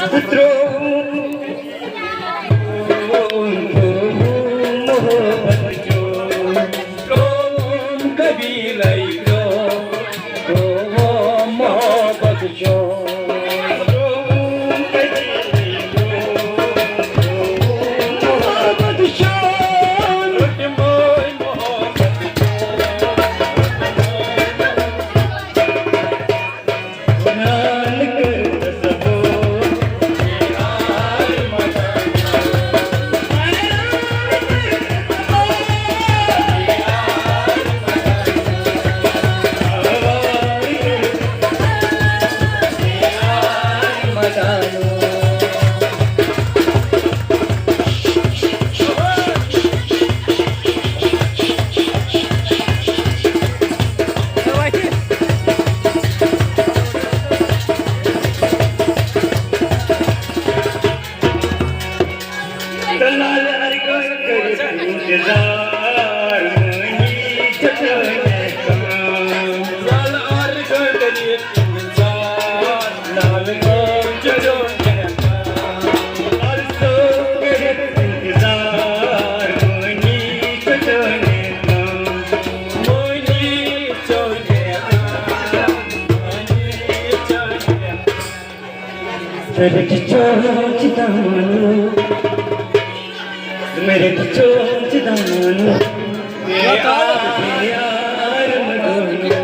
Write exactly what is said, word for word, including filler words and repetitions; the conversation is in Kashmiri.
ترٛووُم، ترٛووُم محبت چون، ترٛووُم قبیلَے ترٛووُم، ترٛووُم محبت چون، ترٛووُم قبیلَے ترٛووُم، ترٛووُم محبت چون۔ تہٕ لالہٕ ارکان کٔرِتھ انتظار، مٲنی چھِ چٲنۍ احکام۔ لالہٕ ارکان کٔرِتھ انتظار، لالہٕ ارکان چھِ چٲنۍ احکام۔ ارسو کٔرِتھ انتظار، مٲنی چھِ چٲنۍ احکام۔ مٲنی چھِ چٲنۍ احکام، مٲنی چھِ چٲنۍ احکام۔ سڑک چوک دامنو، سڑک چوک دامنو، یار مدنو۔